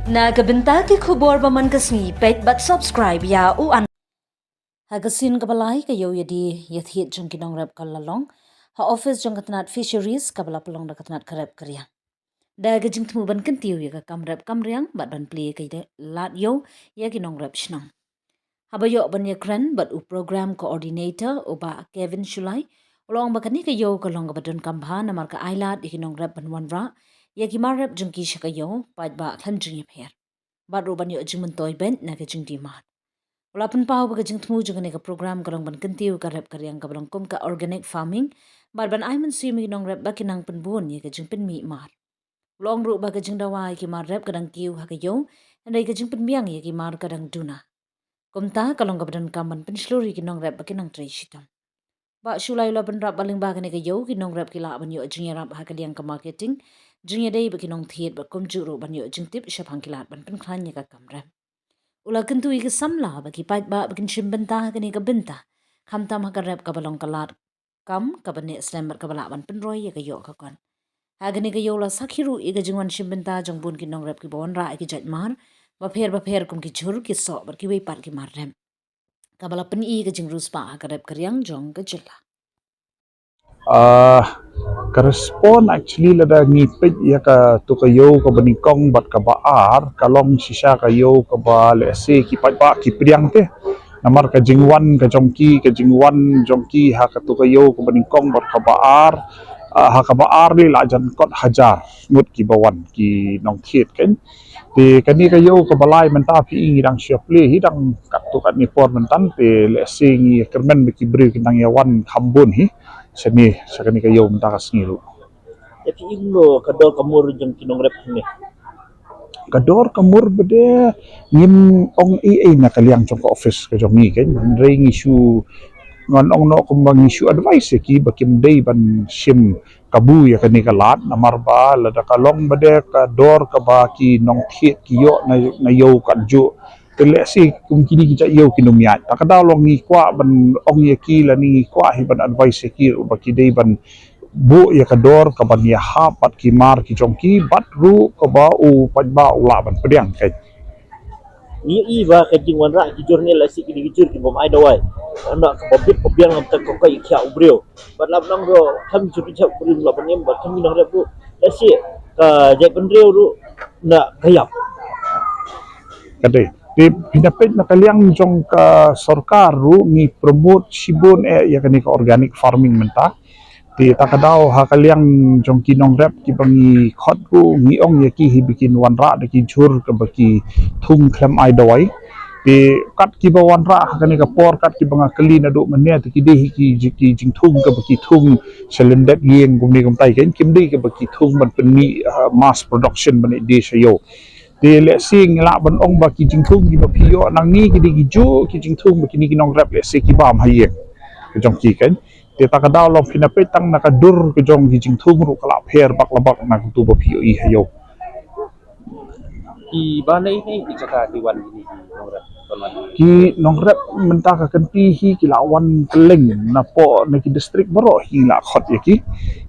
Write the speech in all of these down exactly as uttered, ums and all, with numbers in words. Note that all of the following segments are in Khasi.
Na ka bynta ki khubor ba man ka sngi, peit bad subscribe ïa u an. Ha ka sien kaba lai, ka ïew ïa die ïa thied jong ki nongrep ka la long ha office jong ka tnat Fisheries kaba la pynlong da ka tnat ka rep ka riang, da ka jingthmu ban kyntiew ïa ka kam rep kam riang bad ban plie ka lad ïew ïa ki nongrep shnong. Haba ïoh ban ïakren bad u program coordinator, u Bah Kevin Shullai, u la ong ba kane ka ïew ka long kaba donkam bha namar ka ailad ïa ki nongrep ban wanrah ïa ki mar rep jong ki sha ka ïew paidbah khlem jingïapher, bad ruh ban ïoh jingmyntoi beit na ka jingdie mar. U la pynpaw ba ka jingthmu jong kane ka program ka long ban kyntiew ka rep ka riang kaba long kum ka organic farming, bad ban ai mynsiem ïa ki nongrep ba kin nang pynbun ïa ka jingpynmih mar. U la ong ruh ba ka jingdawa ïa ki mar rep ka dang kiew ha ka ïew, hynrei ka jingpynbiang ïa ki mar ka dang duna. Kumta ka long kaba donkam ban pynshlur ïa ki nongrep ba kin nang trei shitom. Bah Shullai u la bynrap ba lyngba kane ka ïew, ki nongrep ki lah ban ïoh jingïarap ha ka liang ka marketing, jingïadei bad ki nongthied bad kumjuh ruh ban ïoh jingtip shaphang ki lad ban pynkhlaiñ ïa ka kam rep. U la kyntu ïa ki samla bad ki paidbah ba kin shim bynta ha kane ka bynta, khamtam ha ka rep kaba long ka lad kam kaba neh slem bad kaba lah ban pynroi ïa ka ïoh ka kot. Ha kane ka ïew la sakhi ruh ïa ka jingwan shim bynta jong bun ki nongrep kiba wanrah ïa ki jait mar bapher bapher kum ki jhur, ki soh bad kiwei pat ki mar rep, kaba la pyni ka jingriewspah ha ka rep ka riang jong ka jylla. Ah, ka respond actually lada ngi peit ïa katu ka ïew kaba nyngkong bad kaba ar ka long shisha ka ïew kaba lehse ki paidbah ki pdiang te. Namar ka jingwan ka jong ki, ka jingwan jong ki ha katu ka ïew kaba nyngkong bad kaba ar, ah, ha kaba ar lei la jan kot hajar ngut kiba wan, ki nongthied kan. Te kane ka ïew kaba lai mynta phi i ngi dang shu plie hi dang katto katne por mynta, te lehse ngi kyrmen ba ki briew kin dang ïa wan kham bun hi shane, sha kane ka ïew mynta ka sngi ruh. Te phi i kumno ka dor ka mur jong ki nongrep hangne? Ka dor ka mur ba de ngim ong ei ei na ka liang jong ka office ka jong ngi kan, hynrei ngi shu, ngan ong noh kumba ngi shu advice ïa ki ba kim dei ban shim kabu ïa kane ka lad, namar ba lada ka long ba de ka dor kaba ki nongthied ki ïoh na, na ïew katjuh, te lehse kum kine ki jait ïew kin ym ïaid. Ta ka daw long ngi kwah ban ong ïa ki lane ngi kwah hi ban advice ïa ki ruh ba ki dei ban buh ïa ka dor kaban ïahap bad ki mar ki jong ki bad ruh kaba u paidbah u lah ban pdiang kan. Ngi i ba ka jingwanrah ki jhur ne lehse kine ki jhur ki bym ai dawai. Hynda kaba bit ka biang ngam tak ka kai khia u briew. Bad lap nang ruh kam jhur ki khia u briew lap ban im bad kam ngi nang rep ruh. Lehse ka jait bynriew ruh na ka ïap. Ka dei. Te phi na peit na ka liang jong ka sorkar ruh ngi promote shibun eh ïa kane ka organic farming mynta. Te ta ka daw ha ka liang jong ki nongrep kiba ngi khot ruh ngi ong ïa ki hi ba kin wanrah da ki jhur kaba ki thung khlem ai dawai. Te kat kiba wanrah ha kane ka por, kat kiba nga kylli naduh mynne, te ki dei hi ki ji-, ki jingthung kaba ki thung sha lyndet ïing kumne kumtai kan, kim dei kaba ki thung ban pynmih, ah, mass production ban ïadei sha ïew. Te lehse ngi lah ban ong ba ki jingthung kiba phi ïoh nangne ki dei kijuh ki jingthung ba kine ki nongrep lehse ki bam ha ïing ka jong ki kan. Te ta ka daw long phi na peit tang na ka dur ka jong ki jingthung ruh ka la pher bak la bak na katu ba phi ïohi ha ïew. Ki ba nei nei ki jaka ki wan kine ki nongrep, ki wan. Ki nongrep mynta ka kynti hi ki la wan kylleng napoh na ki district baroh hi la khot ïa ki.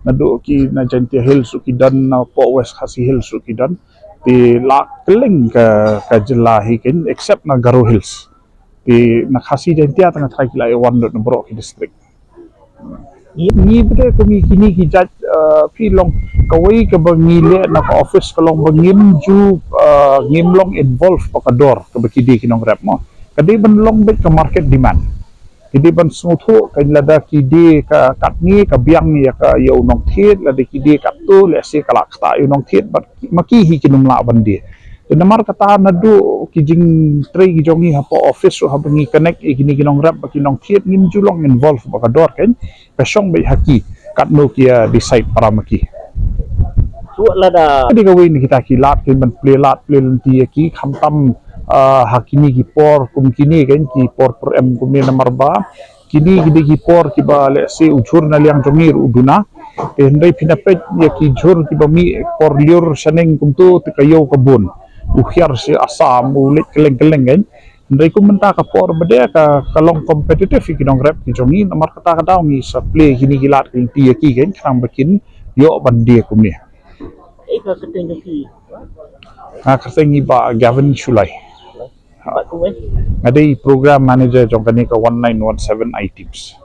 Naduh ki na Jaintia Hills ruh ki don, napoh West Khasi Hills ruh ki don. Te la kylleng ka, ka jylla hi kan, except na Garo Hills. Te na Khasi Jaintia tang ka tharai ki la ïa wan lut na baroh ki district. Ngi, ngi bad kum kine ki jait, eh, phi long kawei kaba ngi leh na ka office ka long ba ngim ju, eh, ngim long involve ba ka dor kaba ki dei ki nongrep mo. Ka dei ban long beit ka market demand. Ki dei ban sngewthuh ka lada ki dei ka katne ka biang ïa ka ïa u nongthied, lada ki dei katto lehse ka la ktah ïa u nongthied bad ma ki hi kin ym lah ban die. Te namar kata naduh ki jingtrei ki jong ngi hapoh office ruh haba ngi connect ïa kine ki nongrep bad ki nongthied ngim ju long involve ba ka dor kan, ka shong beit ha ki katno ki ïa decide para ma ki. Shuh lada. Ka dei kawei na kita ki lad kin ban plie lad plie lynti ïa ki khamtam, ah, ha kine ki por kum kine kan, ki por pyrem kumne namar ba kine ki dei ki por kiba lehse u jhur na liang jong ngi ruh u duna. Te hynrei phi na peit ïa ki jhur kiba mih por lyiur shaneng kumto te ka ïew ka bun. U hiar sha Assam, u leit kylleng kylleng kan. Hynrei kum mynta ka por ba dei ka, ka long competitive ïa ki nongrep ki jong ngi, namar kata ka daw ngi sa plie kine ki lad ki lynti ïa ki kan, khnang ba kin ïoh ban die kumne. Eh, ka kyrteng jong phi? Nga kyrteng i Bah Gavin Shullai. Nga dei program manager jong kane ka one nine one seven I teams.